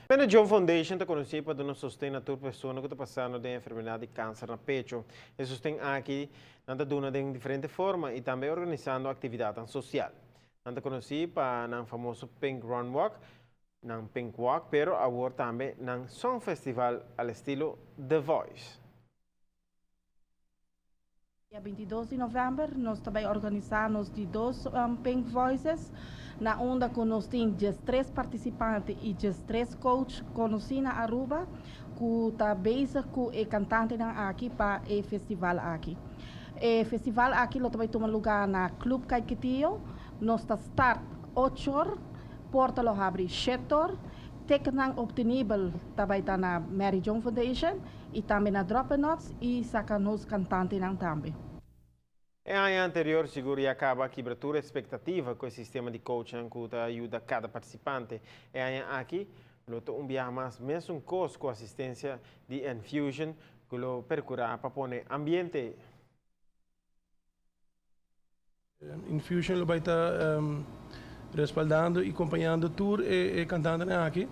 Mary Joan Foundation ta conoci pa duna sosten na tur persona cu ta pasando den enfermedad di cancer na pecho. E sosten aki nan ta duna den diferente forma y tambe organisando actividadnan social. Nan ta conoci pa nan famoso Pink Run Walk, nan Pink Walk, pero awor tambe nan Song Festival al estilo The Voice. Dia 22 di november nos ta bay organisa nos di dos Pink Voices, na unda cu nos tin 13 participante y 13 coach conoci na Aruba cu ta bezig cu e cantantenan aki pa e festival aki. E festival aki lo bay tuma lugar na Club Caiquetio. Nos ta start 8 or, porta lo habri 7 or, ticketnan obtenibel tambe ta na Mary Joan Foundation y tambe na Drop Nuts y saca nos cantantenan tambe. E aña anterior sigur a caba kibra tur expectativa cu e sistema di coaching cu ta yuda cada participante. E aña aki, lo ta un biaha mas mesun cos cu asistencia di Infusion cu lo percura pa pone ambiente. Infusion lo bay ta respaldando y acompañando tur e cantantenan aki.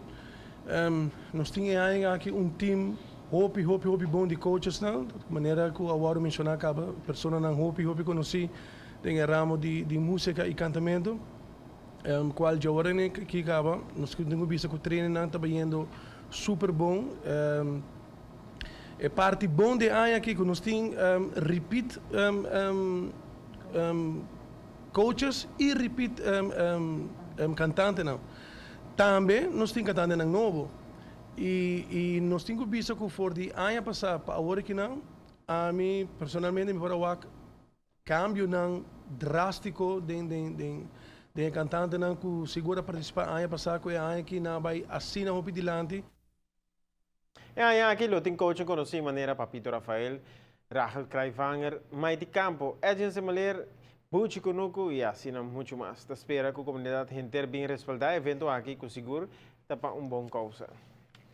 Nos tin aki un team hopi, hopi, hopi bon di coaches, no? Manera cu awor menciona caba, personanan hopi, hopi conoci den ramo di musica y cantamento. Cual ya awor aki caba, nos tin visto cu training ta bayendo super bon. E parti bon di aña aki cu nos tin repeat coaches y repeat cantantenan. Tambe nos tin cantantenan nobo. Y nos tin visto cu for di aña pasa pa awor aki nan, ami personalmente mi por wak cambionan drastico den cantantenan cu sigur a participa aña pasa cu e aña aki nan bay asina hopi dilanti. E aña aki lo tin coach conoci manera Papito Rafael, Rachel Kraivanger, Maiti Campo, Edwin Semeler, Buchi Kunuku y asina mucho mas. Ta spera cu e comunidad henter bin respalda e evento aki cu sigur ta pa un bon causa.